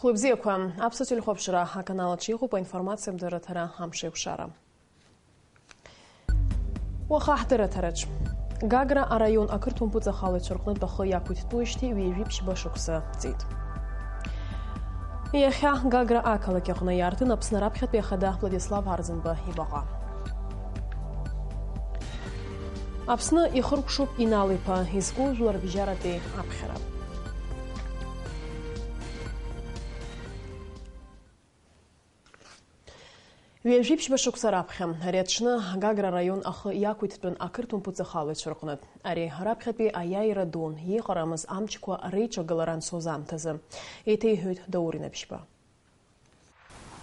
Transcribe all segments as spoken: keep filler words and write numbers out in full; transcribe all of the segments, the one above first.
Хәлыбзиақәа, Аԥсуа телехәаԥшра аканал аҿы иҟоуп аинформациа амдырраҭара амш еиқәшара. Уаха ҳдырраҭараҿ. Гагра араион ақырҭуа мпыҵахалаҩцәа рҟнытә ахы иақәиҭтәуижьҭеи ҩажәи ԥшьба шықәса ҵит. Иахьа Гагра ақалақь аҟны иаартын Аԥсны раԥхьатәи ахада Владислав Арӡынба ибаҟа. Аԥсны ихыркәшоуп Инал-иԥа изку жәларбжьаратәи аԥхьара. Ҩажәи ԥшьба шықәса раԥхьа ари аҽны Гагра араион ахы иақәиҭтәын ақырҭуа мпыҵахалаҩцәа рҟнытә. Ари раԥхьатәи аиааира ду, иҟарамыз амчқәа реиҿагылара анцоз аамҭазы, еиҭеиҳәоит Даур Инаԥшьба.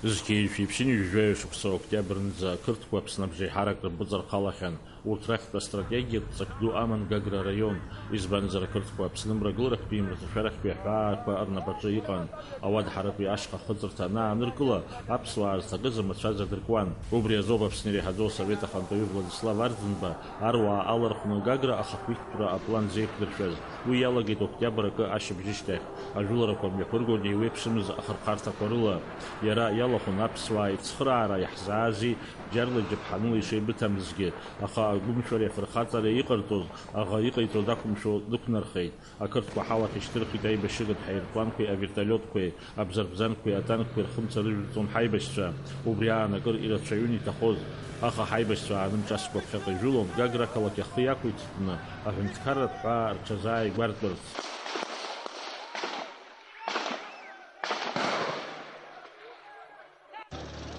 Зқьи жәшәи ԥшьынҩажәи жәаҩа шықәса октиабрнӡа ақырҭқәа Аԥсны абжеиҳарак рымпыҵархалахьан. Урҭ рахьтә астратегиатә ҵак ду аман Гагра араион, избанзар, ақырҭқәа Аԥсны мрагыларахьтәи, мраҭашәарахьтәи аҳәаақәа рнапаҿы иҟан. Ауадҳаратәи ашьха ахыҵырҭа анааныркыла, аԥсуаа зҭакыз рмацәаз адыркуан. Убри азоуп Аԥсны иреиҳаӡоу асовет ахантәаҩы Владислав Арӡынба аруаа алархәны Гагра ахақәиҭтәра аплан зеиқәдыршәаз. Уи иалагеит октиабр акы ашьыбжьышьҭахь. Ажәыларақәа мҩаԥыргон еиуеиԥшымыз ахырхарҭақәа рыла. Иара иалахәын аԥсуаа ицхыраара иаҳзаази, бџьарла иџьаԥҳаныла ишеибыҭамызгьы, аха агәымшәареи афырхаҵареи иҟарҵоз, аӷа иҟаиҵоз ақәымшәо дықәнархеит. Ақырҭқәа ҳалахь ишьҭырхит аибашьыгатә ҳаирпланқәеи авертолиотқәеи, абзарбзанқәеи атанкқәеи рхымца рыжәҵон ҳаибашьцәа. Убри аан акыр ирацәаҩын иҭахоз, аха ҳаибашьцәа аанымҿаскуа ԥхьаҟа ижәылон, Гагра ақалақь ахы иақәиҭтәны аҳәынҭқарратә ҳәаа рҽазааигәартәырц.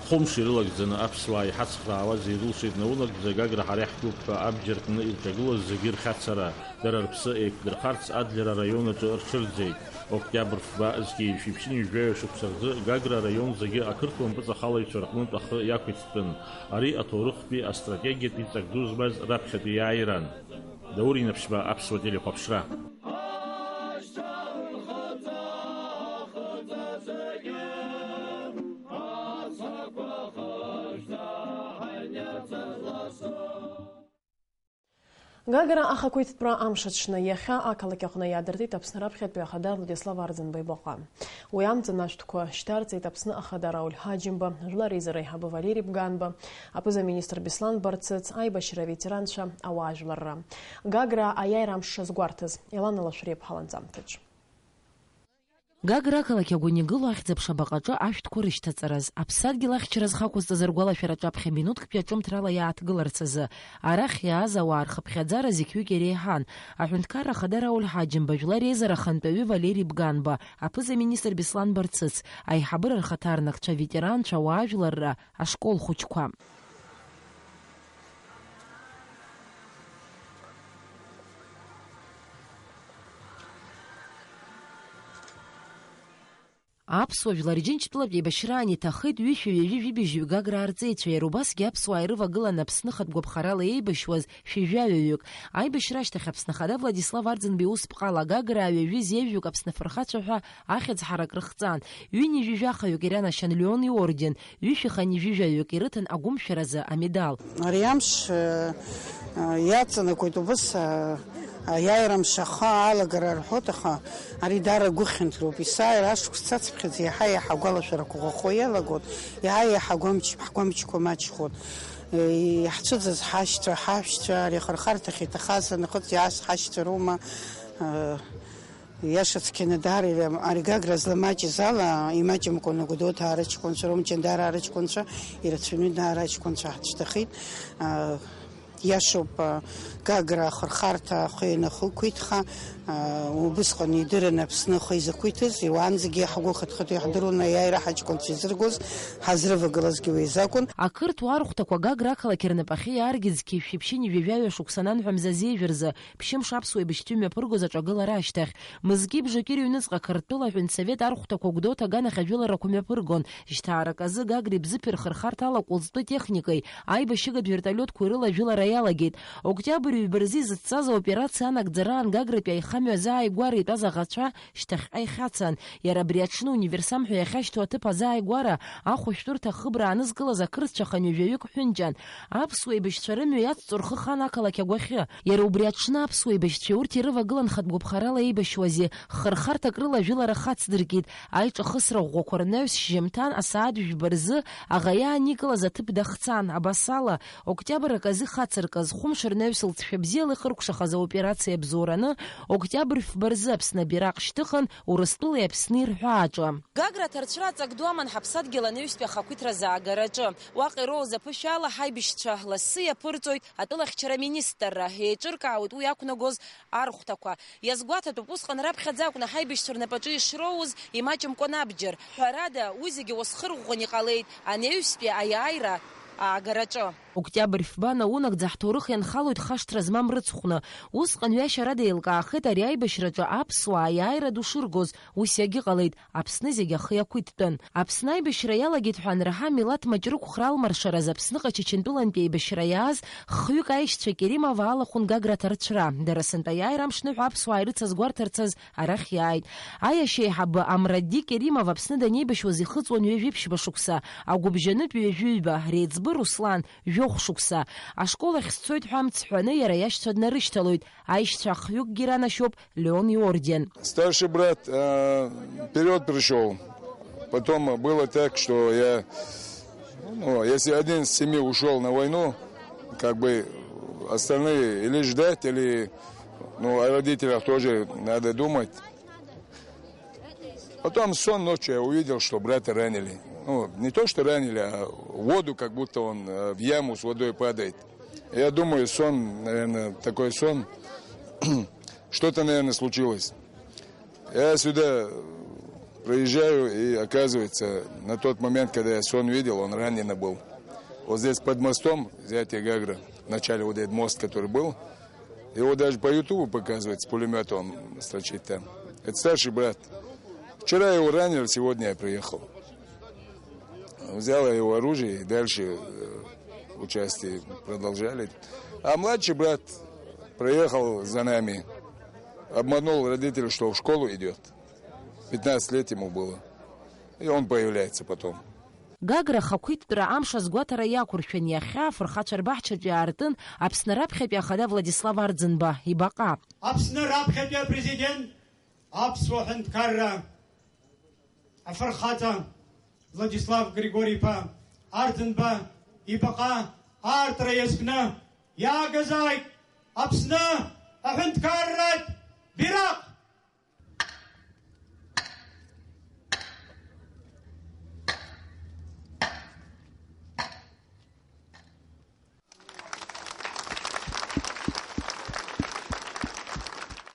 Хәымш ирылагӡаны аԥсуаа иҳацхраауаз ирылшеит наунагӡа Гагра ҳара иаҳтәуп ҳәа абџьар кны ирҿагылаз зегьы рхьацара, дара рыԥсы еиқәдырхарц Адлер араион аҿы рҽырӡеит. Октиабр фба зқьи жәшәи ԥшьынҩажәи жәаҩа шықәса рзы Гагра араион зегьы ақырҭуа мпыҵахалаҩцәа рҟнытә ахы иақәиҭтәын. Ари аҭоурыхтәи астратегиатә иҵак ду змаз раԥхьатәи иааиран. Даур Инаԥшьба, Аԥсуа телехәаԥшра. Гагра ахақәиҭтәра амш аҽны иахьа ақалақь аҟны иаадыртит Аԥсны раԥхьатәи ахада Владислав Арӡынба ибаҟа. Уи амҵан ашәҭқәа шьҭарҵеит Аԥсны ахада Рауль Ҳаџьымба, Жәлар Реизара аиҳабы Валери Бганба, аԥыза-министр Беслан Барцыц, аибашьра аветеранцәа, ауаажәларра. Гагра аиааира амш шазгәарҭаз, Елана Лашәриаԥҳа ланҵамҭаҿ. Гагра ақалақь агәы инагылоу ахьӡ-аԥша баҟаҿы ашәҭқәа рышьҭаҵараз, аԥсадгьыл ахьчара зхақәызҵаз ргәалашәара аҿаԥхьа минуҭктәи аҿымҭрала иааҭгыларц азы, арахь иааз ауаа рхыԥхьаӡара зқьҩык иреиҳан, аҳәынҭқарра ахада Рауль Ҳаџьымба, Жәлар Реизара ахантәаҩы Валери Бганба, аԥыза-министр Беслан Барцыц, аиҳабыра рхаҭарнакцәа, аветеранцәа, ауаажәларра, ашкол хәыҷқәа. Аԥсуа жәлар Џьынџьтәылатә еибашьраан иҭахеит ҩышәи ҩажәи жәибжьҩык Гаграа рҵеицәа, иара убасгьы аԥсуаа ирывагылан Аԥсны хатә гәаԥхарала еибашьуаз шәи жәаҩаҩык. Аибашьра ашьҭахь Аԥсны Ахада Владислав Арӡынба иусԥҟала Гаграа ҩажәи зежәҩык Аԥсны афырхацәа ҳәа ахьӡ ҳарак рыхҵан. Ҩынҩажәи жәахаҩык ирынашьан Леон иорден, ҩышәи хынҩажәи жәаҩык ирыҭан агәымшәаразы амедал. Ари амш, э, э, иаҵанакуеит убыс, э, аиааира амш ахы алагара рҳәоит, аха ари даара гәыхьынтәроуп. Есааира ашықәс цацыԥхьаӡа иаҳа-иаҳа агәалашәарақәа ӷәӷәахо иалагоит, иаҳа-иаҳа агәамч-, ҳгәамчқәа маҷхоит. Э, иаҳцәыӡыз ҳашьцәа, ҳашәшьцәа, ари ахырхарҭахь иҭахаз анахыҵ иааз ҳашьцәа роума, э, Иашацқьаны даара ира-, ари Гагра зламаҷыз ала, имаҷымкәаны Гәдоуҭаа рыҷкәынцәа, Ромҷандараа рыҷкәынцәа ирацәаҩны даара аҷкәынцәа ҳацәҭахеит. А, иашоуп, а, Гагра ахырхарҭа ахы ианахықәиҭха, а, убысҟан идырын Аԥсны ахы изақәиҭыз, уаанӡагьы ҳгәы хыҭ-хыҭ иаҳдыруан аиааира ҳаҷкәынцәа изыргоз, ҳазрывагылазгьы уи изакәын. Ақырҭуа архәҭақәа Гагра ақалақь рнапахьы иааргеит зқьи жәшәи ԥшьынҩажәи жәаҩа шықәса ананҳәа мза зежәа рзы. Ԥшьымш аԥсуа еибашьцәа имҩаԥыргоз аҿагылара ашьҭахь, мызки бжаки рыҩныҵҟа Қырҭтәыла аҳәынҭсовет архәҭақәа Гәдоуҭа аганахь ажәыларақәа мҩаԥыргон. Жьҭаарак азы Гагреи Бзыԥи рхырхарҭа алаҟәылҵтәы техникеи, аибашьыгатә вертолиотқәеи рыла ажәылара иалагеит. Октиабр ҩба рзы изыцҵаз аоперациа анагӡараан Гагратәи аихамҩа азы ааигәара итәаз аӷацәа шьҭахьҟа ихьацан. Иара абри аҽны универсам ҳәа иахьашьҭоу аҭыԥ азааигәара ахәышәтәырҭа ахыбра аанызкылаз ақырҭцәа хынҩажәаҩык ҳәынҷан. Аԥсуа еибашьцәа рымҩа иацҵо рхы хан ақалақь агәахьы. Иара убри аҽны аԥсуа еибашьцәеи урҭи рывагылан хатәгәаԥхарала еибашьуази, хырхарҭак рыла ажәылара хацдыркит. Аиҿахысра ӷәӷәақәа рнаҩс шьжьымҭан асааҭ жәба рзы аӷа иааникылаз аҭыԥ дахцан. Абасала, октиабр аказы ихацыркыз, хәымш рнаҩс лҵшәа бзиала ихыркәшахаз аоперациа бзоураны, октиабр фба рзы Аԥсны абираҟ шьҭыхын, Урыстәылеи Аԥсни рҳәааҿы. Гагра аҭарцәра аҵак ду аман ҳаԥсадгьыл анаҩстәи ахақәиҭра азаагараҿы. Уаҟа ироуз аԥышәала ҳаибашьцәа лассы иаԥырҵоит атәылахьчара аминистрра, еиҿыркаауеит уи ақәнагоз архәҭақәа. Иазгәаҭатәуп, усҟан раԥхьаӡа акәны ҳаибашьцәа рнапаҿы ишроуз имаҷымкәан абџьар. Ҳәарада, уи зегьы уасхырӷәӷәан иҟалеит анеҩстәи аиааира аагараҿы. Октиабр фба наунагӡа ҳҭоурых ианхалоит хашҭра змам рыцхәны. Усҟан ҩашьарада еилкаахеит ари аибашьраҿы аԥсуаа аиааира ду шыргоз, ус иагьыҟалеит. Аԥсны зегьы ахы иақәиҭтәын. Аԥсны аибашьра иалагеит ҳәа анраҳа, милаҭ маҷ рықәхра алмаршараз Аԥсныҟа Чачынтәылантәи аибашьра иааз хҩык аишьцәа Керимова алахәын Гагра аҭарцәра. Дара сынтәа аиааира амшныҳәа аԥсуаа ирыцызгәарҭарцаз арахь иааит. Аиашьа еиҳабы Амради Керимов Аԥсны данеибашьуаз ихыҵуан ҩажәи ԥшьба шықәса, агәыбжьанытә ҩажәи ҩба, Реиҵбы Руслан, жәохә шықәса. Ашкол ахь сцоит ҳәа амц ҳәаны иара иашьцәа днарышьҭалоит. Аишьцәа хҩыкгьы ранашьоуп Леон иорден. Старший брат, э, вперёд пришёл. Потом было так, что я, ну, если один из семи ушёл на войну, как бы остальные или ждать, или, ну, о родителях тоже надо думать. Потом сон ночью я увидел, что брата ранили. Ну, не то, что ранили, а в воду, как будто он, э, в яму с водой падает. Я думаю, сон, наверное, такой сон, что-то, наверное, случилось. Я сюда проезжаю, и оказывается, на тот момент, когда я сон видел, он раненый был. Вот здесь под мостом, взятие Гагры, в начале вот этот мост, который был, его даже по Ютубу показывают, с пулемёта он строчит там. Это старший брат. Вчера его ранили, сегодня я приехал. Взял я его оружие и дальше, э, участие продолжали. А младший брат проехал за нами, обманул родителей, что в школу идёт. Пятнадцать лет ему было. И он появляется потом. Гагра ахақәиҭтәра амш азгәаҭара иақәыршәан, иахьа афырхацәа рбаҳчаҿы иаартын Аԥсны раԥхьатәи ахада Владислав Арӡынба ибаҟа. Аԥсны раԥхьатәи апрезидент, аԥсуа ҳәынҭқарра афырхаҵа Владислав Григори-иԥа Арӡынба ибаҟа аартра иазкны иаагазааит Аԥсны аҳәынҭқарратә бираҟ!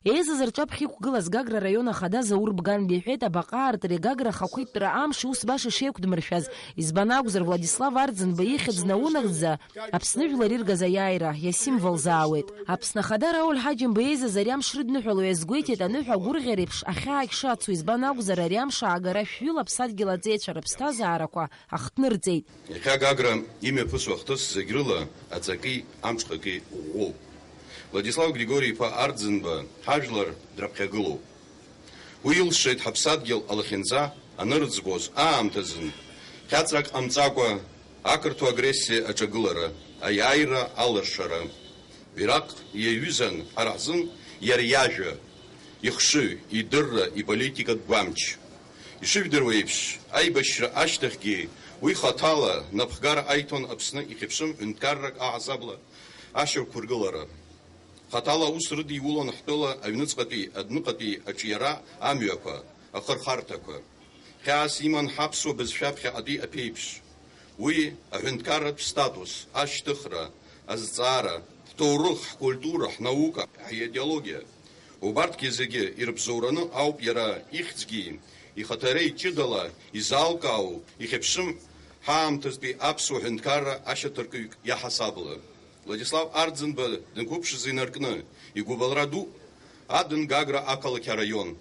Еизаз рҿаԥхьа иқәгылаз Гагра араион ахада Заур Бганба иҳәеит, абаҟа аартреи Гагра ахақәиҭтәра амши ус баша ишеиқәдмыршәаз. Избан акәзар, Владислав Арӡынба ихьӡ наунагӡа Аԥсны жәлар иргаз аиааира иасимволзаауеит. Аԥсны Ахада Рауль Ҳаџьымба еизаз ари амш рыдныҳәало иазгәеиҭеит аныҳәа агәырӷьара еиԥш ахьаагь шацу, избан акәзар, ари амш аагара шәҩыла аԥсадгьыл аҵеицәа рыԥсҭазаарақәа ахҭнырҵеит. Иахьа Гагра имҩаԥысуа ахҭыс зегь рыла аҵаки амҽхаки ӷәӷәоуп. Владислав Григори-иԥа Арӡынба ҳажәлар драԥхьагылоуп. Уи илшеит ҳаԥсадгьыл алахьынҵа анырӡбоз аамҭазын, хьаҵрак ҟамҵакәа, ақырҭуа агрессиа аҿагылара, аиааира алыршара. Бираҟ иаҩызан ҳара ҳзын иара иажәа, ихшыҩ, идырра, иполитикатә гәамч. Ишыжәдыруа еиԥш, аибашьра ашьҭахьгьы уи хаҭала напхгара аиҭон Аԥсны ихьыԥшым ҳәынҭқаррак аҳасабала ашьақәыргылара. Хаҭала аус рыдиулон ҳтәыла аҩныҵҟатәи, адәныҟатәи аҿиара амҩақәа, ахырхарҭақәа. Хьаас иман ҳаԥсуа бызшәа ԥхьаҟатәи аԥеиԥш. Уи аҳәынҭқарратә статус, ашьҭыхра, азҵаара, ҳҭоурых, ҳкультура, ҳнаука, ҳидеологиа. Убарҭгьы зегьы ирыбзоураны ауп иара ихьӡгьы ихаҭареи ҷыдала изалкаау, ихьыԥшым ҳаамҭазтәи аԥсуа ҳәынҭқарра ашьаҭаркыҩк иаҳасабала. Владислав Арӡынба данқәыԥшыз инаркны, игәыбылра ду адын Гагра ақалақь араион.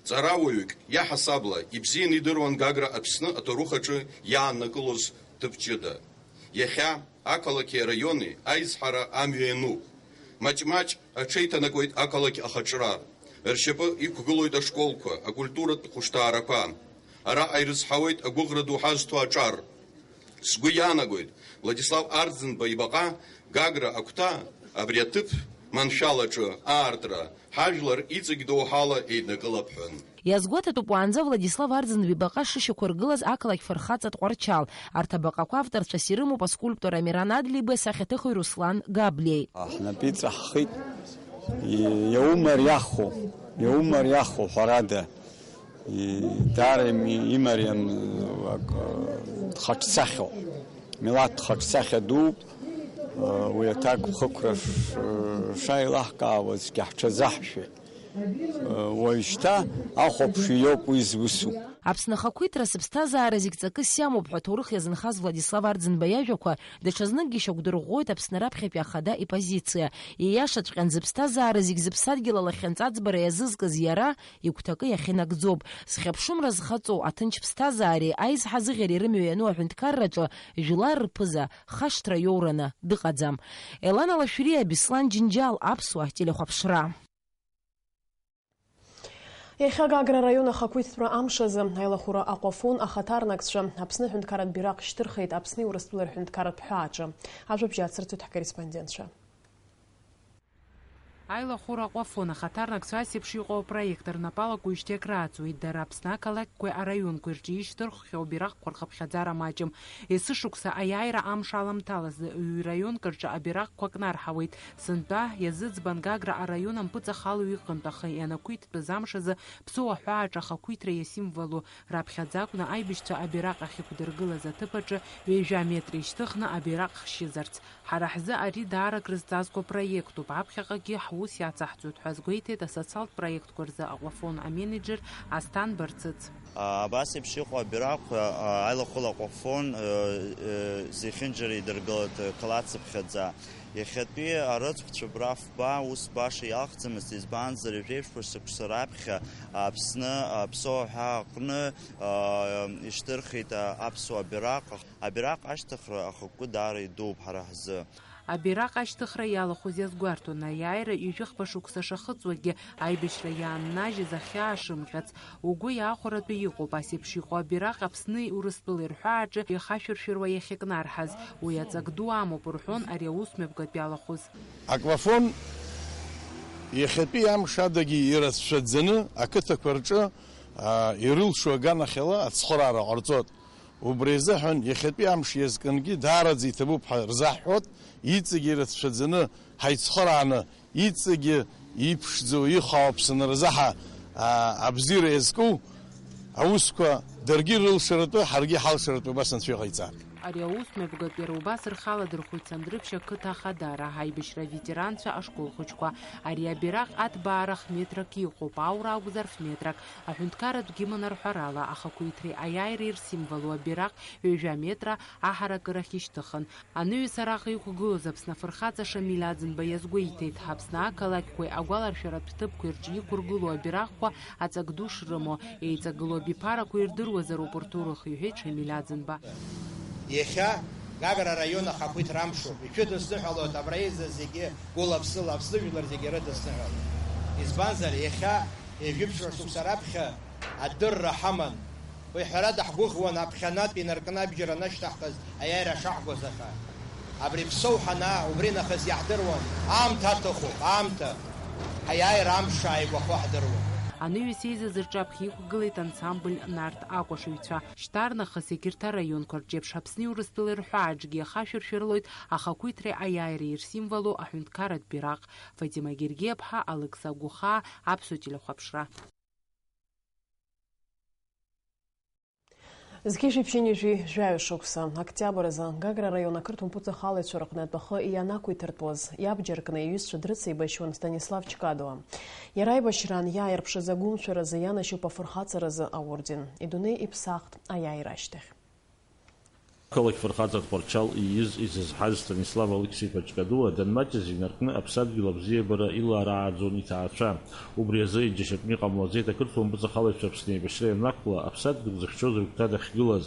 Ҵарауаҩык иаҳасабала ибзианы идыруан Гагра Аԥсны аҭоурых аҿы иааннакылоз ҭыԥ ҷыда. Иахьа Ақалақьи араиони аизҳара амҩа иануп. Маҷ-маҷ аҽеиҭанакуеит ақалақь ахаҿра. Ршьапы иқәгылоит ашколқәа, акультуратә хәышҭаарақәа. Араҟа ирызҳауеит агәыӷра ду ҳазҭо аҿар. Сгәы иаанагоит, Владислав Арӡынба ибаҟа Гагра агәҭа абри аҭыԥ маншәалаҿы аартра, ҳажәлар иҵегь доуҳала еиднакылап ҳәа. Иазгәаҭатәуп уаанӡа Владислав Арӡынба ибаҟа шышьақәыргылаз ақалақь фырхаҵа Тҟәарчал. Арҭ абаҟақәа авторцәас ирымоуп аскульптор Амиран Адлеиба, асахьаҭыхҩы Руслан Габлиеи. Ҳнапы иҵаҳхит, и-, иаумариахо, иаумариахо, ҳәарада. И-, даара ими-, имариам, э, ак-, э, хаҿсахьоуп. Милаҭ хаҿсахьа дууп. Э, уи аҭак хықәра ш-, шаилаҳкаауазгьы ҳҽазаҳшәеит. Э, уажәшьҭа ахәаԥшҩы иоуп уи зусу. Аԥсны ахақәиҭра сыԥсҭазаара зегь ҵакыс иамоуп ҳәа аҭоурых иазынхаз Владислав Арӡынба иажәақәа даҽазныкгьы ишьақәдырӷәӷәоит Аԥсны раԥхьатәи ахада ипозициа. Ииашаҵәҟьан, зыԥсҭазаара зегь зыԥсадгьыл алахьынҵа аӡбара иазызкыз иара, игәҭакы иахьынагӡоуп. Зхьыԥшымра зхаҵоу аҭынч ԥсҭазаареи аизҳазыӷьареи рымҩа иану аҳәынҭқарраҿы жәлар рԥыза хашҭра иоураны дыҟаӡам. Елана Лашәриа, Беслан Џьынџьал, Аԥсуа телехәаԥшра. Иахьа Гагра араион ахақәиҭтәра амш азы аилахәыра Аҟәафон ахаҭарнакцәа Аԥсны аҳәынҭқарратә бираҟ шьҭырхит Аԥсни Урыстәылеи рҳәынҭқарратә ҳәааҿы. Ажәабжь ацырҵоит ҳкорреспондентцәа. Аилахәыра Аҟәафон ахаҭарнакцәа ас еиԥш иҟоу апроект рнапы алакуижьҭеи акрааҵуеит. Дара Аԥсны ақалақьқәеи араионқәеи рҿы ишьҭырххьоу абираҟқәа рхыԥхьаӡара маҷым. Есышықәса аиааира амш аламҭалаз ҩ-раионк рҿы абираҟқәа кнарҳауеит. Сынтәа иазыӡбан Гагра араион ампыҵахалаҩ иҟынтә, аха ианақәиҭтәыз амш азы Ԥсоу аҳәааҿы ахақәиҭра иасимволу раԥхьаӡа акәны аибашьцәа абираҟ ахьықәдыргылаз аҭыԥ аҿы ҩажәа метр ишьҭыхны абираҟ хшьызарц. Ҳара ҳзы ари даара акрызҵазкуа проектуп, аԥхьаҟагьы ҳус иацаҳҵоит ҳәа азгәеиҭеит асоциалтә проектқәа рзы Аҟәафон аменеџер Асҭан Барцыц. Абас еиԥш иҟоу абираҟқәа, а, аилахәыла Аҟәафон, э, э, зехьынџьара идыргылоит, э, қалацыԥхьаӡа. Иахьатәи арыцхәцәа абра фба ус баша иалхӡамызт, избанзар, ҩажәеиԥшьба шықәса раԥхьа Аԥсны, а, Ԥсоу аҳәаа аҟны, а, ишьҭырхит, а, аԥсуа абираҟ. Абираҟ ашьҭыхра ахықәкы даара идууп ҳара ҳзы. Абираҟ ашьҭыхра иалахәыз иазгәарҭон, аиааира ҩажәихԥа шықәса шахыҵуагьы, аибашьра иааннажьыз ахьаа шымҟьац. Угәы иаахәаратәы иҟоуп, ас еиԥш иҟоу абираҟ Аԥсни Урыстәылеи рҳәааҿы ихашәыршәыруа иахьыкнарҳаз. Уи аҵак ду амоуп, рҳәон ари аус мҩаԥгатә иалахәыз. Аҟәафон иахьатәи амш адагьы ирацәаӡаны ақыҭақәа рҿы, аа, ирылшо аганахьала ацхыраара ҟарҵоит. Убри азыҳәан иахьатәи амш иазкынгьы даараӡа иҭабуп ҳәа рзаҳҳәоит, иҵегьы ирацәаӡаны ҳаицхырааны, иҵегьы иԥшӡоу, ихаау Аԥсынра азы ҳа, а, абзиара иазку аусқәа даргьы рылшаратәы, ҳаргьы ҳалшаратәы убас анцәа иҟаиҵар. Ари аус мҩаԥгатә иара убас рхы аладырхәит Сандрыԥшь ақыҭа ахадара, аибашьра аветеранцәа, ашкол хәыҷқәа. Ари абираҟ аҭбаара ф-метрак иҟоуп, аура акәзар ф-метрак. Аҳәынҭқарратә гимн арҳәарала, ахақәиҭреи аиааиреи рсимволу абираҟ ҩажәа метра аҳаракырахь ишьҭыхын. Анаҩс араҟа иқәгылоз Аԥсны афырхаҵа Шамиль Аӡынба иазгәеиҭеит, Аԥсны ақалақьқәеи агәаларшәаратә ҭыԥқәеи рҿы иқәыргылоу абираҟқәа аҵак ду шрымоу, еиҵагылоу абиԥарақәа ирдыруазароуп урҭ урахь, иҳәеит Шамиль Аӡынба. Иахьа Гагра араион ахақәиҭра амшоуп. Ишәыдысныҳәалоит абра еизаз зегьы, гәыла-ԥсыла Аԥсны жәлар зегьы ирыдысныҳәалоит. Избанзар, иахьа ҩажәи ԥшьба шықәса раԥхьа адырра ҳаман. Уи ҳәарада ҳгәыӷуан аԥхьанатә инаркны абџьар анашьҭаҳхыз аиааира шаҳгоз, аха абри Ԥсоу ҳанаа, убри нахыс иаҳдыруан, аамҭа аҭахуп, аамҭа, ҳаиааира амш ааигәахо ҳдыруан. Анаҩс еизаз рҿаԥхьа иқәгылеит ансамбль Нарҭ акәашаҩцәа. Шьҭарнахыс егьырҭ араионқәа рҿеиԥш Аԥсни Урыстәылеи рҳәааҿгьы иахашәыршәырлоит ахақәиҭреи аиааиреи рсимволу аҳәынҭқарратә бираҟ. Фатима Гергиаԥҳа, Алықьса Гәыхаа, Аԥсуа телехәаԥшра. Зқьи жәшәи ԥшьынҩажәи жәаҩа шықәса, октиабр азы, Гагра араион ақырҭуа мпыҵахалаҩцәа рыҟны атәахы ианақәиҭыртәуаз, иабџьар кны иҩызцәа дрыцеибашьуан Станислав Чкадуа. Иара аибашьраан иааирԥшыз агәымшәаразы ианашьоуп афырхаҵаразы аорден. Идунеи иԥсахт аиааира ашьҭахь. Ақалақь фырхаҵа Тҟәарчал ииз изызҳаз Станислав Алықьса-иԥа Ҷкадуа данмаҷыз инаркны аԥсадгьыл абзиабара иларааӡон иҭаацәа. Убри азы иџьашьатәны иҟамлаӡеит ақырҭуа мпыҵахалаҩцәа Аԥсны еибашьра ианнақәла, аԥсадгьыл зыхьчоз рыгәҭа дахьгылаз.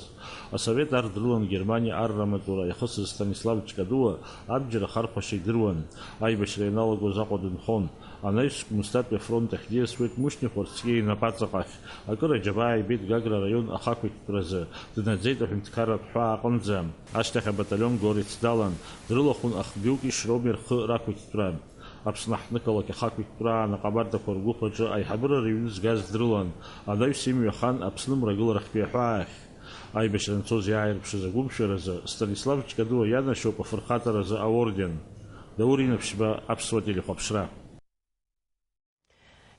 Асовет ар дрылан Германиа арра амаҵура иахысыз Станислав Ҷкадуа абџьар ахархәашьа идыруан. Аибашьра ианалагоз Аҟәа дынхон. Анаҩс Гәымсҭатәи афронт ахь диасуеит Мушьни Хәарцкиа инапаҵаҟахь. Акыр аџьабаа ибеит Гагра араион ахақәиҭтәразы, днаӡеит аҳәынҭқарратә ҳәаа аҟынӡа. Ашьҭахь абаталион Горец далан, дрылахәын Ахбиуки Шроми рхы рақәиҭтәра. Аԥсны аҳҭнықалақь ахақәиҭтәраан аҟабардақәа ргәыԥ аҿы аиҳабыра рыҩны згаз дрылан, анаҩс имҩахан Аԥсны мрагыларахьтәи аҳәаахь. Аибашьра анцоз иааирԥшыз агәымшәаразы Станислав Ҷкадуа ианашьоуп афырхаҵаразы аорден. Даур Инаԥшьба, Аԥсуа телехәаԥшра.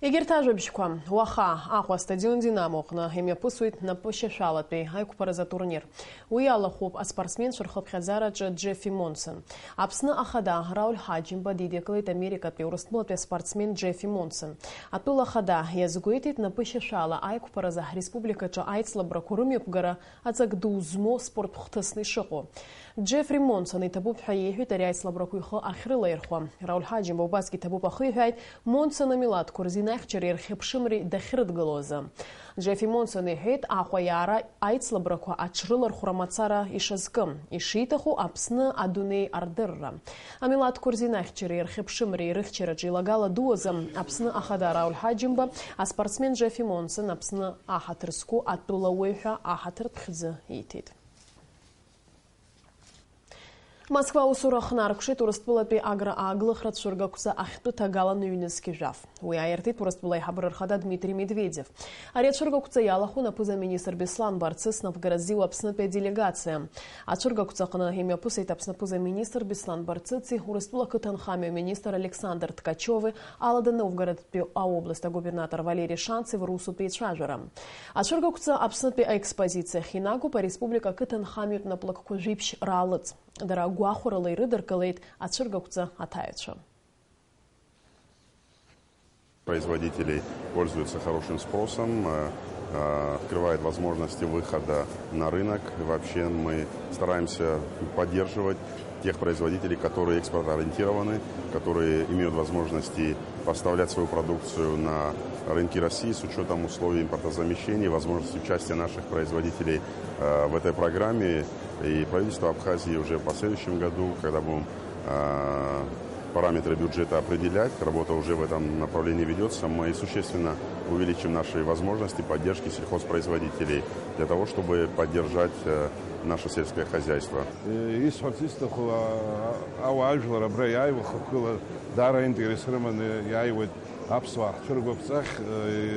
Егьырҭ ажәабжьқәа. Уаха Аҟәа астадион Динамо аҟны имҩаԥысуеит напышьашәалатәи аиқәԥаразы атурнир. Уи иалахәуп аспортсменцәа рхыԥхьаӡараҿы Џеффи Монсон. Аԥсны ахада Рауль Ҳаџьымба дидикылеит Америкатәи Урыстәылатәи аспортсмен Џеффи Монсон. Атәыла ахада иазгәеиҭеит напышьашәала аиқәԥаразы ҳреспубликаҿы аицлабрақәа рымҩаԥгара аҵак ду змоу спорт хҭысны ишыҟоу. Џеффри Монсон иҭабуп ҳәа иеиҳәеит ари аицлабрақәа ихы ахьрылаирхәо. Рауль Ҳаџьымба убасгьы иҭабуп ахиҳәааит Монсон амилаҭқәа рзин ахьчареи рхьыԥшымреи дахьрыдгыло азы. Џеффри Монсон иҳәеит, Аҟәа иаара аицлабрақәа аҽрылархәра мацара ишазкым, ишиҭаху Аԥсны адунеи ардырра. Амилаҭқәа рзин ахьчареи рхьыԥшымреи рыхьчараҿы илагала ду азы Аԥсны ахада Рауль Ҳаџьымба аспортсмен Џеффри Монсон Аԥсны аҳаҭыр зқәу атәылауаҩ ҳәа аҳаҭыртә хьӡы иҭеит. Москва аусура ахнаркәшеит Урыстәылатәи аграа-ааглыхра цәыргақәҵа ахьтәы ҭагалан ҩнызқь жәаф. Уи аиарҭеит Урыстәыла аиҳабыра рхада Дмитри Медведев. Ари ацәыргақәҵа иалахәын аԥыза-министр Беслан Барцыц Навгородзиуа Аԥснытәи аделегациа. Ацәыргақәҵа аҟны имҩаԥысит Аԥсны аԥыза-министр Беслан Барцыци Урыстәыла ақыҭанхамҩа аминистр Александр Ткачеви, Алада Новгородтәи аобласт агубернатор Валери Шанцев русутә еицәажәара. Ацәыргақәҵа Аԥснытәи аекспозициахь инагоуп ареспублика ақыҭанхамҩатә наплакқәа жәиԥшь раалыҵ. Дара гәахәарыла ирыдыркылеит ацәыргақәҵа аҭаҩцәа. Производители пользуются хорошим спросом, э, э, открывает возможности выхода на рынок. И вообще мы стараемся поддерживать тех производителей, которые экспортоориентированы, которые имеют возможности поставлять свою продукцию на рынки России с учетом условий импортозамещения и возможности участия наших производителей, э, в этой программе. И правительство Абхазии уже в последующем году, когда будем, э, параметры бюджета определять, работа уже в этом направлении ведется, мы существенно увеличим наши возможности поддержки сельхозпроизводителей для того, чтобы поддержать, э, наше сельское хозяйство. Исҳәарц исҭаху, а, ауаажәлар абра иааиуа хықәкыла даара аинтерес рыманы иааиуеит аԥсуаа ҳцәыргақәҵахь.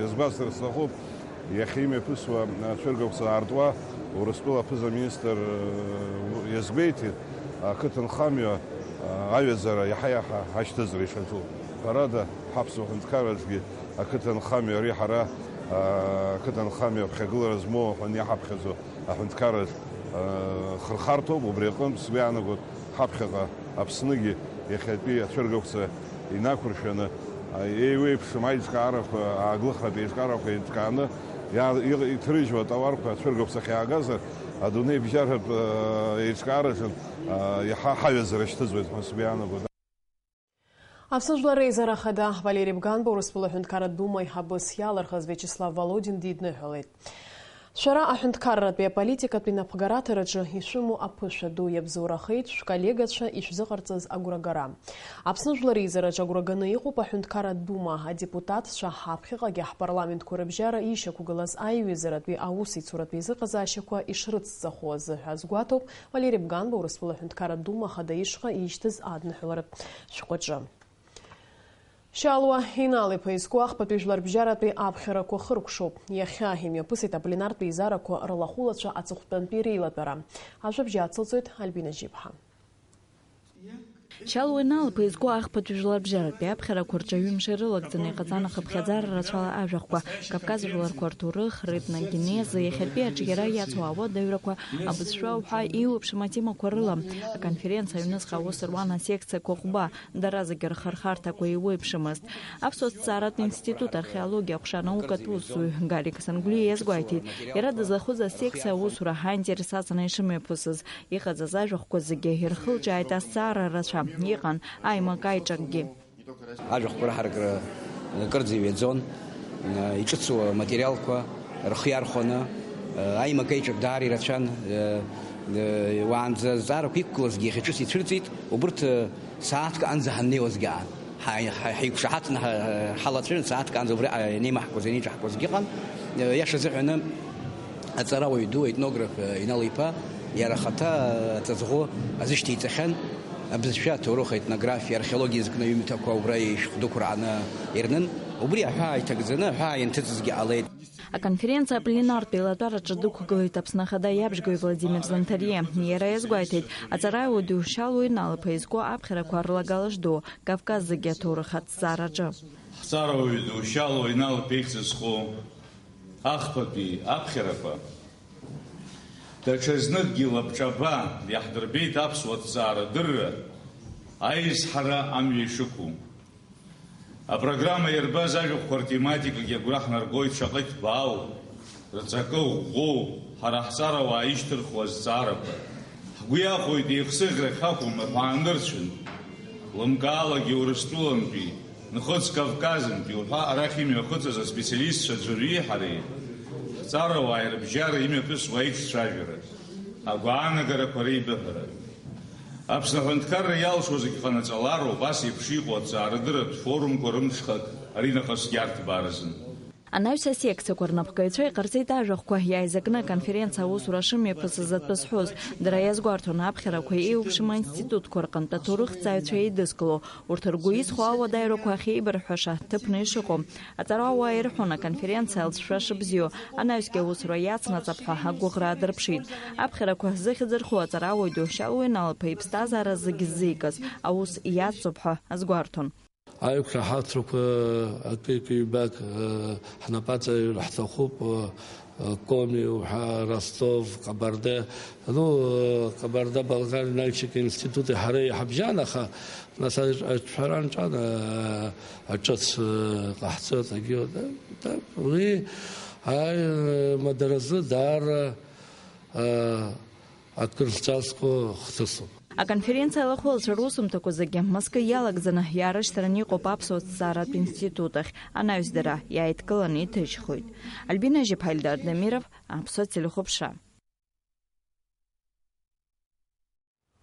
Иазгәасҭар сҭахуп, иахьа имҩаԥысуа ацәыргақәҵа аартуа Урыстәыла аԥыза-министр иазгәеиҭеит, ақыҭанхамҩа аҩаӡара иаҳа-иаҳа ашьҭыҵра ишаҿу. Ҳәарада, ҳаԥсуа ҳәынҭқарраҿгьы ақыҭанхамҩа ари ҳара ақыҭанхамҩа аԥхьагылара змоу ҳәа иаҳаԥхьаӡо аҳәынҭқарраҿ, э, хырхарҭоуп, убри аҟынтә сгәы иаанагоит ҳаԥхьаҟа Аԥсныгьы иахьатәи ацәыргақәҵа инақәыршәаны, э, еиуеиԥшым аиҿкаарақәа, ааглыхратә еиҿкаарақәа еиҿкааны иа-, иҟ-, иҭрыжьуа атауарқәа ацәыргақәҵахь иаагазар, адунеибжьаратә, э, еиҿкаараҿы, э, иаҳа ҳаҩаӡара шьҭыҵуеит ҳәа сгәы иаанагоит. Аԥсны Жәлар Реизара Ахада Валери Бганба Урыстәыла Аҳәынҭқарратә Дума аиҳабыс иалырхыз Виачеслав Володин дидныҳәалеит. Шәара аҳәынҭқарратәи аполитикатәи напхгараҭараҿы ишәымоу аԥышәа ду иабзоурахеит шәколлегацәа ишәзыҟарҵаз агәрагара. Аԥсны Жәлар Реизараҿы агәра ганы иҟоуп Аҳәынҭқарратә Дума адепутатцәа, ҳаԥхьаҟагьы ҳпарламентқәа рыбжьара ишьақәгылаз аиҩызаратәи аусеицуратәи еизыҟазаашьақәа ишрыцҵахо азы ҳәа азгәаҭоуп Валери Бганба Урыстәыла Аҳәынҭқарратә Дума Ахада ишҟа ишьҭыз адныҳәаларатә шәҟәаҿы. Шьалуа Инал-иԥа изку ахԥатәи жәларбжьаратәи аԥхьарақәа хыркәшоуп. Иахьа имҩаԥысит апленартә еизарақәа рлахәылацәа аҵыхәтәантәи реилатәара. Ажәабжь ацылҵоит Альбина Џьиԥҳа. Шьалуа Инал-иԥа изку ахԥатәи жәларбжьаратәи аԥхьарақәа рҿы ҩымш ирылагӡаны иҟаҵан ахыԥхьаӡара рацәала ажәахәқәа, Кавказ жәларқәа рҭоурых, ретногенез, иахьатәи аҿиара иацу ауадаҩрақәа, абызшәа уҳәа еиуеиԥшым атемақәа рыла. Аконференциа аҩныҵҟа аус руан асекциақәа хәба, дара зегьы рхырхарҭақәа еиуеиԥшымызт. Аԥсуа ҭҵааратә институт археологиа аҟәша анаукатә усзуҩ Гарик Сангәлиа иазгәеиҭеит, иара дызлахәыз асекциа аусура ҳаинтерес аҵаны ишымҩаԥысыз. Иҟаҵаз ажәахәқәа зегьы ирхылҿиааит азҵаара рацәа, иҟан аимак-аиҿакгьы. Ажәахәқәа раҳаракыра кырӡа иҩаӡон, иҿыцу аматериалқәа рхы иархәаны, аимак-аиҿак даара ирацәан, уаанӡа азҵаарақәа иқәгылазгьы иахьа ҿыц ицәырҵит, убырҭ сааҭк анӡа ҳаннеиуазгьы аан. Ҳа-, ҳа-, ҳаиқәшаҳаҭны ҳа-, ҳалацәажәон, сааҭк анӡа убри, а, ианеимаҳкуаз, ианеиҿаҳкуазгьы ыҟан. Э, иаша азыҳәаны аҵарауаҩ ду, аетнограф, э, Инал-иԥа, иара ахаҭа, э, аҵаҵӷәы азышьҭеиҵахьан, абызшәа, аҭоурых, аетнографиа, археологиа зкны аҩымҭақәа убра ишәҟә дықәырҳаны ирнын. Убри аҳәаа иҭагӡаны, аҳәаа ианҭыҵызгьы ҟалеит. Аконференциа апленартә еилатәараҿы дықәгылеит Аԥсны Ахада иабжьгаҩ Владимир Занҭариа. Иара иазгәеиҭеит, аҵарауаҩ ду Шьалуа Инал-иԥа изку аԥхьарақәа рлагалаж ду Кавказ зегьы аҭоурых аҭҵаараҿы. Ҳҵарауаҩ ду Шьалуа Инал-иԥа ихьӡ зху ахԥатәи аԥхьарақәа даҽазныкгьы лабҿаба иаҳдырбеит аԥсуа ҭҵаарадырра аизҳара амҩа ишықәу. Апрограмма иарбаз ажәахәқәа ртематикагьы агәра ҳнаргоит, шаҟа иҭбаау, рҵакы ӷәӷәоу, ҳара ҳҵарауаа ишьҭырхуа азҵаарақәа. Ҳгәы иахәоит еихсыӷьрахь ҳақәым аҳәаанырцәынтә, лымкаалагьы Урыстәылантәи, Нхыҵ Кавказынтәи уҳәа арахь имҩахыҵыз аспециалистцәа аӡәырҩи ҳареи, ҳҵарауааи рыбжьара имҩаԥысуа аиҿцәажәара, агәаанагарақәа реибыҳәара. Аԥсны аҳәынҭқарра иалшо зегь ҟанаҵалароуп, ас еиԥш иҟоу аҭҵаарадырратә форумқәа рымҽхак аринахысгьы арҭбааразын. Анаҩс асекциақәа рнапхгаҩцәа иҟарҵеит ажәахәқәа, иааизакны аконференциа аусура шымҩаԥысыз атәы зҳәоз. Дара иазгәарҭон аԥхьарақәа еиуеиԥшым аинститутқәа рҟынтә аҭоурыхҭҵааҩцәа еидызкыло, урҭ ргәы изхо ауадаҩрақәа ахьеибарҳәаша ҭыԥны ишыҟоу. Аҵарауаа ирҳәон, аконференциа алҵшәа шыбзиоу, анаҩсгьы аусура иацнаҵап ҳәа агәыӷра аадырԥшит. Аԥхьарақәа зыхьӡ рху аҵарауаҩ ду Шьалуа Инал-иԥа иԥсҭазаара зегь ззикыз аус иацҵоуп ҳәа азгәарҭон. Аиқәшаҳаҭрақәа акык-ҩбак, э, ҳнапаҵаҩыр ҳҭахуп, э, э, Коми уҳәа, Ростов, Ҟабарде. Ну, э, Ҟабарде-Балкари Нальчик институти ҳара иҳабжьан, аха нас аҿ-, аҿҳәара нҵәан, э, аҿыц, э, ҟаҳҵоит, агьы, да, да, уи, аи, э, мадаразы даара, э, акыр зҵазкуа хҭысуп. Аконференциа алахәылацәа русумҭақәа зегьы мызкы иалагӡаны иаарышьҭраны иҟоуп Аԥсуа ҭҵааратә институт ахь, анаҩс дара иааидкыланы иҭыжьхоит. Альбина Жьаԥҳа, Ильдар Дамиров, Аԥсуа телехәаԥшра.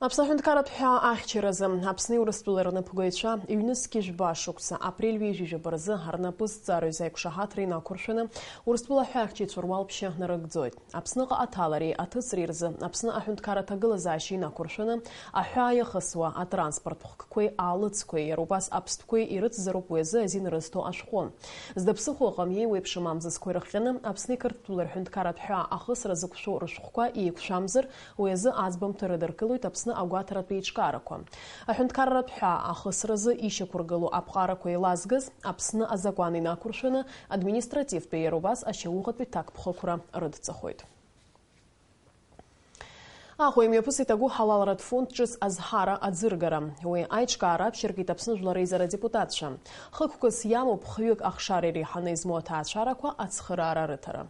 Аԥсны аҳәынҭқарратә ҳәаа ахьчаразы Аԥсни Урыстәылеи рнапхгаҩцәа ҩнызқь жәба шықәса апрель ҩажәи жәаба рзы рнапы зҵараҩыз аиқәшаҳаҭра инақәыршәаны Урыстәыла аҳәаахьчаҩцәа руалԥшьа нарыгӡоит. Аԥсныҟа аҭалареи аҭыҵреи рзы Аԥсны аҳәынҭқарра аҭагылазаашьа инақәыршәаны аҳәаа иахысуа атранспорттә хкқәеи аалыҵқәеи, иара убас аԥстәқәеи ирыцзароуп уи азы азин рызҭо ашәҟәы. Зда ԥсыхәа ыҟам, иеиуеиԥшым амзызқәа ирыхҟьаны Аԥсни Қырҭтәылеи рҳәынҭқарратә ҳәаа ахысра зықәшәо рышәҟәқәа еиқәшәамзар, уи азы аӡбамҭа рыдыркылоит Аԥсны агәаҭаратә еиҿкаарақәа. Аҳәынҭқарратә ҳәаа ахысразы ишьақәыргылоу аԥҟарақәа еилазгаз Аԥсны азакәан инақәыршәаны административтәи, иара убас ашьауӷатәи ҭакԥхықәра рыдҵахоит. Аҟәа имҩаԥысит агәыҳалалратә фонд ҿыц азҳара аӡыргара. Уи аиҿкаара аԥшьыркит Аԥсны Жәлар Реизара адепутатцәа. Хықәкыс иамоуп хҩык ахшара иреиҳаны измоу аҭаацәарақәа ацхыраара рыҭара.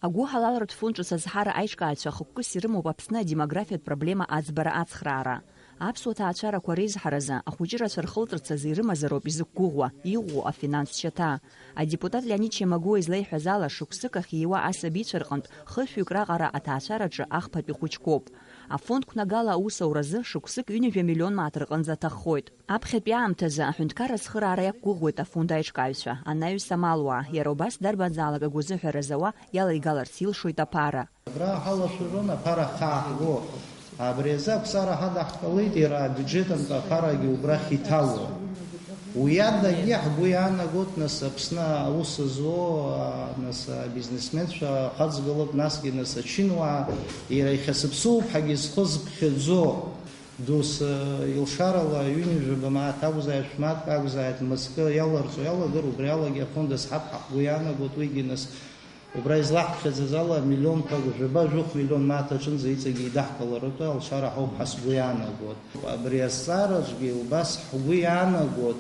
Агәыҳалалратә фонд ҿыц азҳара аиҿкааҩцәа хықәкыс ирымоуп Аԥсны адемографиатә проблема аӡбара ацхраара. Аԥсуа ҭаацәарақәа реизҳаразы ахәыҷы рацәа рхылҵырц азы ирымазароуп изықәгәыӷуа, иӷәӷәоу афинанстә шьаҭа. Адепутат Леонид Шьамагәуа излеиҳәаз ала, шықәсык ахь ииуа асабицәа рҟынтә хышәҩык раҟара аҭаацәараҿы ахԥатәи хәыҷқәоуп. Афонд қәнагала аусауразы шықәсык ҩынҩажәа миллион мааҭ рҟынӡа аҭаххоит. Аԥхьатәи аамҭазы аҳәынҭқарра ацхыраара иақәгәыӷуеит афонд аиҿкааҩцәа, анаҩс амалуаа, иара убас дарбанзаалак агәазыҳәаразауа иалаигаларц илшоит аԥара. Абра ҳалашәырон аԥара хаа ҳго. Абри азы ақәҵара ҳадаҳкылеит, иара абиуџьетынтә аԥарагьы убрахь иҭало. Уи адагьы ҳгәы иаанагоит, нас, Аԥсны аус зуо, а, нас, абизнесменцәа ахаҵгылоуп, насгьы, нас, ачынуаа, иара ихьасыԥсоуп ҳәагьы зхы зыԥхьаӡо. Досу илшарала ҩынҩажәаба мааҭ акәзааит, шәмааҭк акәзааит, мызкы иаларҵо иалагар, убри алагьы афонд азҳап ҳәа ҳгәы иаанагоит, уигьы нас убра излаҳԥхьаӡаз ала миллионқәак, жәаба-жәохә миллион мааҭ аҿынӡа иҵегьы идаҳкыларатәы алшара ҳауп ҳәа сгәы иаанагоит. Абри азҵаараҿгьы убас ҳгәы иаанагоит,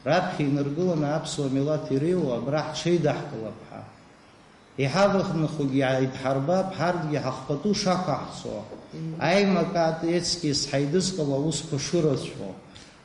раԥхьа инаргыланы аԥсуа милаҭ иреиуоу абра ҳҽеидаҳкылап ҳәа. Иҳавахнахогьы иааидҳарбап, ҳарҭгьы ҳахԥатәы шақәаҳҵо, аимакаат ецкис ҳаидызкыло аусқәа шырацәоу.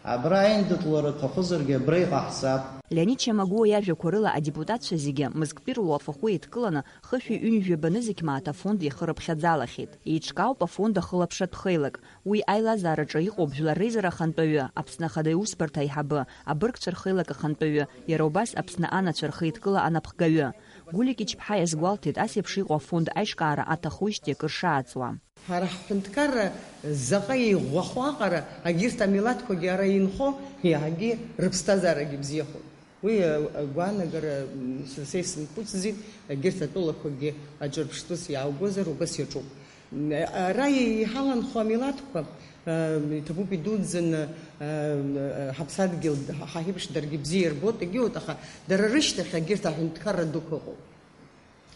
Абра аиндаҭлара аҭахызаргьы абра иҟаҳҵап. Леонид Шьамагәуа иажәақәа рыла, адепутатцәа зегьы мызктәи руафахәы еидкыланы, хышәи ҩынҩажәи жәаба нызқь мааҭ афонд иахырыԥхьаӡалахьеит. Еиҿкаауп афонд ахылаԥшратә хеилак. Уи аилазаараҿы иҟоуп Жәлар реизара ахантәаҩы, Аԥсны Ахада Иусбарҭа аиҳабы, абыргцәа рхеилак ахантәаҩы, иара убас Аԥсны анацәа рхеидкыла анапхгаҩы. Гулик ичԥҳа иазгәалҭеит, ас еиԥш иҟоу афонд аиҿкаара аҭахуижьҭеи акыр шааҵуа. Ҳара ҳҳәынҭқарра заҟа иӷәӷәахо аҟара, агьырҭ амилаҭқәагьы ара инхо, иаҳагьы рыԥсҭазаарагьы бзиахоит. Уи, а, агәаанагара, м, са, са исымхәыцӡеит, егьырҭ атәылақәагьы аҿырԥштәыс иааугозар, убас иаҿуп. М, ара иҳаланхо амилаҭқәа, а, иҭабуп идуӡӡаны, а, ҳаԥсадгьыл, ҳа, ҳа ҳеиԥш даргьы бзиа ирбоит, егьиуеит, аха дара рышьҭахь егьырҭ аҳәынҭқарра дуқәа ыҟоуп.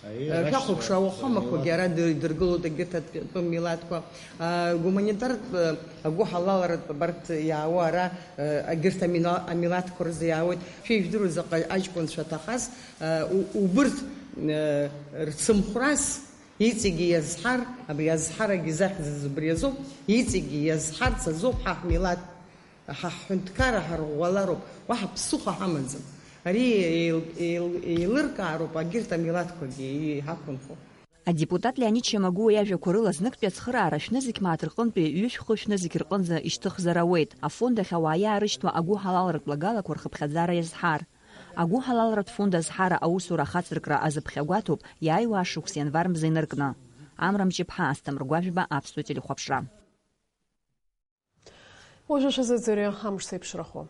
Шәахәаԥш, ауахәамақәагьы ара дыр-, идыргылоит егьырҭ атәым милаҭқәа. А, гуманитартә, а, агәыҳалалратә абарҭ иаауа ара, а, егьырҭ амина-, амилаҭқәа рзы иаауеит. Шәа ижәдыруеит заҟа аҷкәынцәа аҭахаз, а, у-, убырҭ, а, рцымхәрас иҵегьы иазҳар, абри азҳарагьы захьӡыз убри азоуп, иҵегьы иазҳарц азоуп ҳа ҳмилаҭ. Ҳа ҳҳәынҭқарра ҳарӷәӷәалароуп, уаҳа ԥсыхәа ҳамаӡам. Ари еил-, еил-, еилыркаароуп агьырҭ амилаҭқәагьы иҳақәынхо. Адепутат Леонид Шьамагәуа иажәақәа рыла, зныктәи ацхыраара шәнызқь мааҭ рҟынтәи ҩышә-хышә нызқь рҟынӡа ишьҭыхзар ауеит, афонд ахь ауаа иаарышьҭуа агәыҳалалратә лагалақәа рхыԥхьаӡара иазҳар. Агәыҳалалратә фонд азҳара аусура ахацыркра азыԥхьагәаҭоуп иааиуа ашықәс ианвар мза инаркны. Амра Мҷыԥҳа, Асҭамыр Гәажәба, Аԥсуа телехәаԥшра. Уажәы шәазыӡырҩы амш зеиԥшрахо.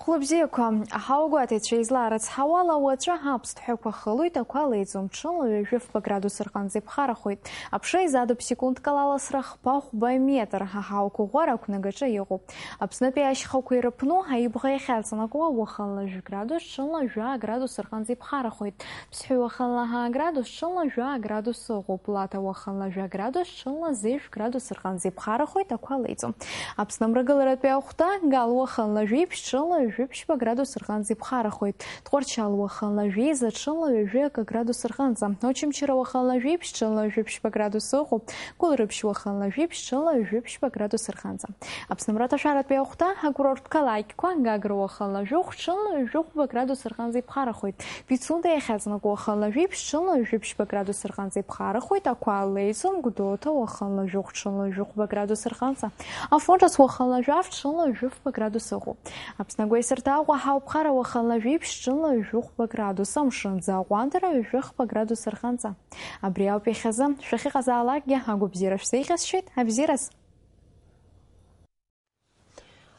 Хәлыбзиақәа, аҳауагәаҭаҩцәа излаарыцҳауала, уаҵәы аԥсҭҳәақәа хылоит, ақәа леиӡом, ҽынла ҩажәи фба градус рҟынӡа иԥхарахоит. Аԥша изадуп секундк ала аласра хԥа-хәба метр, аҳауақәа ӷәӷәара ақәнагаҿы иҟоуп. Аԥснытәи ашьхақәа ирыԥну аибӷа иахьаҵанакуа, уахынла жәа градус, ҽынла жәа градус рҟынӡа иԥхарахоит. Ԥсҳәы уахынла ҳа градус, ҽынла жәа градус ыҟоуп. Лаҭа уахынла жәа градус, ҽынла зежә градус рҟынӡа иԥхарахоит, ақәа леиӡом. Аԥсны амрагыларатәи ахәҭа, Гал уахынла жәиԥшь, ҽынла ҩажәиԥшьба градус рҟынӡа иԥхарахоит. Тҟәарчал уахынла жәеиза, ҽынла ҩажәи акы градус рҟынӡа. Очамчыра уахынла жәиԥшь, ҽынла ҩажәиԥшьба градус ыҟоуп. Гәылрыԥшь уахынла жәиԥшь, ҽынла ҩажәиԥшьба градус рҟынӡа. Аԥсны амраҭашәаратәи ахәҭа, акурорттә қалақьқәа, Гагра уахынла жәохә, ҽынла ҩажәихәба градус рҟынӡа иԥхарахоит. Пицунда иахьаҵанакуа уахынла жәиԥшь, ҽынла ҩажәиԥшьба градус рҟынӡа иԥхарахоит, ақәа леиӡом. Гәдоуҭа уахынла жәохә, ҽынла ҩажәихәба градус рҟынӡа. Афон ҿыц уахынла жәаф, ҽынла ҩажәихәба градус ыҟоуп. Аԥсны агәеисырҭа Аҟәа ҳауԥхара уахынла жәиԥшь, ҽынла ҩажәихәба градус, амшынӡы аҟәандара ҩажәихәба градус рҟынӡа. Абри ауп иахьазы. Шәахьыҟазаалакгьы агәабзиара шәзеиӷьасшьоит. Абзиараз!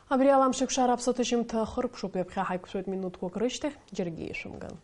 Абри ала амш еиқәшара аԥсуа ҭыжьымҭа хыркәшоуп, ҩаԥхьа ҳаиқәшәоит минуҭқәак рышьҭахь, џьаргьы ишәымган.